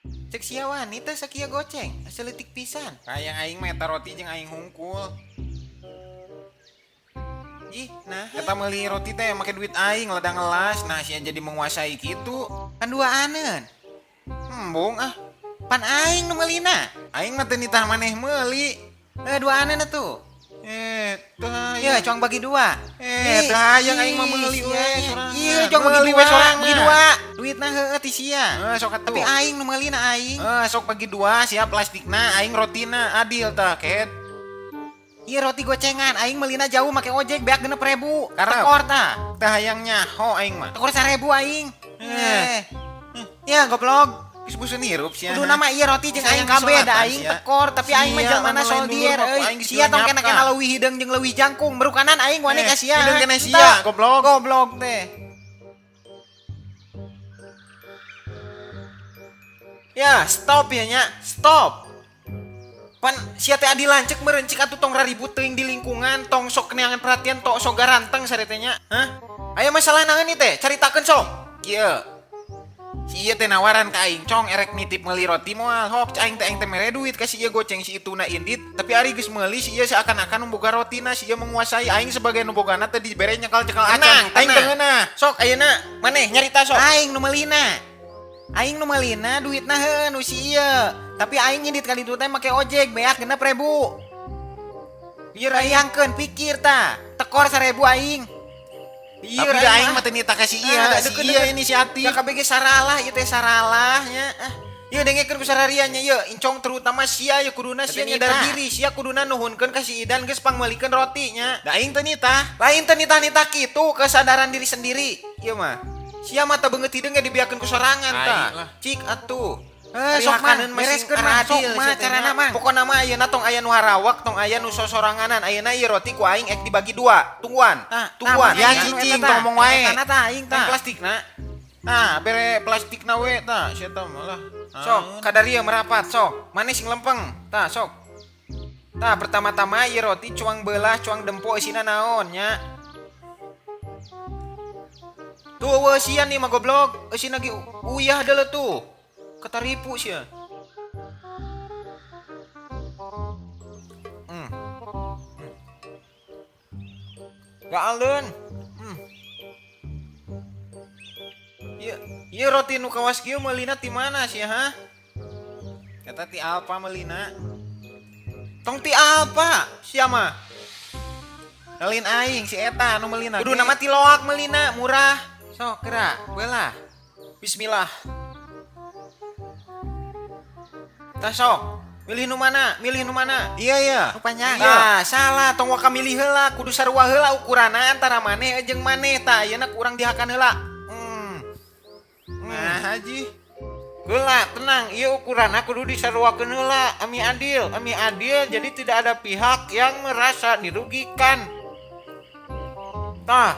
Cek sia wani teh sakieu goceng, asa leutik pisan. Hayang aing mah eta roti jeung aing hungkul. Ih, nah. Eta meuli roti teh make duit aing lada ngelas, nah sia jadi menguasai kitu. Pan duaaneun. Embung ah. Pan aing nu meulina. Aing mah teu nitah maneh meuli. Eh, duaaneun atuh. Eh, teu Iya, hayang. cuang bagi dua. Eh, teu hayang aing mah meuli we sorangan. Iya, cuang bagi Meuli dua, we sorangan. bagi dua. Duitna heueuh ti sia. Eh, sok atuh. Tapi aing nu meulina aing. Eh, sok bagi dua, siap plastikna, aing rotina, adil tah, Ket. Iya roti gocengan, aing meulina jauh make ojek beak 6.000. Karep. Tekor tah. Teu hayang nyaho aing mah. Tekor 1.000 aing. Eh. Eh. Ya goblok. Geus bosen hirup sia. Kudu nama ieu roti jeung aing Sayang kabeh da disolatan, aing sia. Tekor tapi aing mah Sia, jelmana lamun lain soldier dulur mah ku euy. aing geus Sia tong dilenyapkan. kena-kena leuwih hideung jeung leuwih jangkung merukanan aing wani Eh, ka sia. hideung keneh sia, Entah. goblok. Goblok teh. Ya, stop ya nya, stop. Pan sia teh adi lanceuk meureun cik atuh tong raribut teuing di lingkungan, tong sok neangan perhatian, tong sok garanteng sarete nya. Hah? Aya masalah naon ieu teh? Caritakeun sok. Kieu. Si ieu teh nawaran ka aing, "Cong, erek nitip meuli roti moal." Hok, aing teh mere duit ka si ieu goceng si ituna indit, tapi ari geus meuli si ieu seakan-akan nu boga rotina, si ieu menguasai aing sebagai nu bogana teh dibere nyekal-cekal acan. Tenang, Aing tenang. teu ngeunah. Sok ayeuna maneh nyarita sok. Aing nu meulina. Aing nu meulina duitna heuh nu si ieu. Tapi aing nyindit kali itu teh make ojek beak 6.000. Ieu rayangkeun pikir tah. Tekor 1.000 aing. Iya, Tapi da aing mah teu nitah ka si ieu, Ah, si deket, ieu deket. inisiatif. Ya KBG saralah ieu teh saralah nya. Ah, ieu dengekeun ku sararia nya ieu, incong terutama sia ieu kuduna sia Tapi nyadar nitah. diri, sia kuduna nuhunkeun ka si Idan geus pangmeulikeun roti nya. Da aing teu nitah. Lain teu nitah-nitah kitu kesadaran diri sendiri. Ieu mah. Sia mah teu beungeut hideung ge dibiakeun ku sorangan Aing tah. lah. Cik atuh. Eh, Ari sok mah hakaneun mah sing bereskeun mah sok adil mah sia teh carana nya. mah. Pokona mah ayeuna tong aya nu harawak, tong aya nu sosoranganan. Ayeuna ieu roti ku aing ek dibagi dua. Tungguan. Tah, Tungguan. ya cicing tong ngomong wae. Etana tah aing tah. Tah plastikna. Nah, bere plastikna we tah, sia tah malah. Sok, kadaria merapat sok. Maneh sing lempeng. Tah, sok. Tah, pertama-tama ieu roti cuang beulah, cuang dempo isina naon nya. Tuh eueuh eusian nih mah goblok. Eusina ge uyah deuleu tuh. Ketaripu sia. Hmm. Gak alun. Hmm. Ieu ieu roti nu kawas kieu meulina ti mana sia ha? Eta ti Alfa meulina. Tong ti Alfa sia mah. Lain aing si eta anu meulina. Kudu nama ti loak meulina murah. Sok gerak, beulah. Bismillah. Tah sok, milih nu mana? Milih nu mana? Iya iya. Nu panjang. Iya. Tah, salah tong waka milih heula, kudu sarua heula ukuranna antara maneh jeung maneh tah ayeuna kurang dihakan heula. Hmm. Nah, haji. Heula, tenang, ieu ukuranna kudu disaruakeun heula, ami adil, jadi tidak ada pihak yang merasa dirugikan. Tah,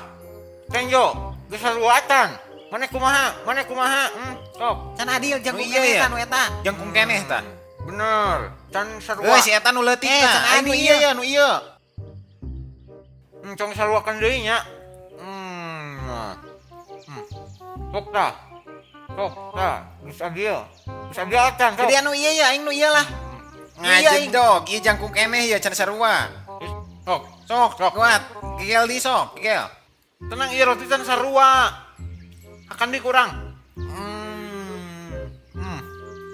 Kenjo, geus sarua acan. Maneh kumaha? Maneh kumaha? Sok. Can adil jangkung Nu iya keneh ya? tah nu eta. Jangkung keneh tah. Bener, can sarua. Heuh, si eta nu leutik Eh, tah. can Aing nu adil. ieu ya, nu ieu. Tong saruakeun deui nya. Sok tah. Sok tah, geus adil. Geus adil acan sok. Jadi anu ieu ya, aing nu ieu lah. Iya, aing. Ngajedog, ieu jangkung keneh ya can sarua. Sok, Sok, sok kuat. Gegel di sok, gegel. Tenang ieu roti can sarua. Akan dikurang.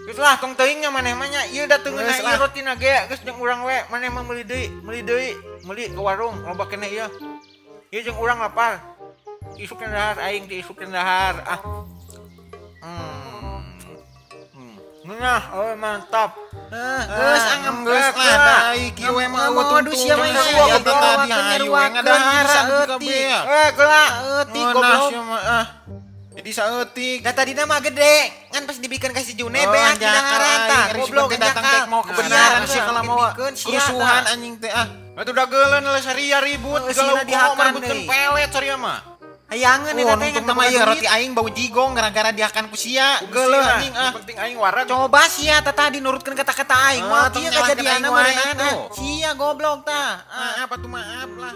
Geus lah tong teuing nya maneh mah nya ieu da teu ngeunah Geus ieu lah. rotina ge geus jeung urang we maneh mah meuli deui, meuli deui, meuli ke warung loba keneh ieu. Ieu jeung urang lapar. Isuk dahar aing teh isuk dahar ah. Ngeunah, oh mantap. Geus anggap geus lah da kieu we mah eueuh Waduh sia mah tuntung. sarua Ya goblok. tadi hayu we ngadahar Saeutik. Eh, geula eutik Ngeunah goblok. sia mah ah. Jadi saeutik. Da tadina mah gede, ngan pas dibikeun ka si June Oh, beak jakal didaharan tah. aing, Goblok teh datang teh mau kebenaran sih kalau mau kerusuhan anjing teh ah. Atuh dageuleuan lah saria ribut, Heuh, galau sina dihakan merebutkeun deui. pelet saria mah. Hayangeun Oh, eta teh ngan nuntung mah ieu roti aing bau jigong gara-gara dihakan ku sia. Geuleuh anjing ah. Penting aing wareg. Coba sia tah tadi nurutkeun kata-kata aing. Ah, Moal tong kieu nyalahkeun kajadianna aing wae meureunana. atuh. Sia goblok tah. Ah, apa tuh maaf lah.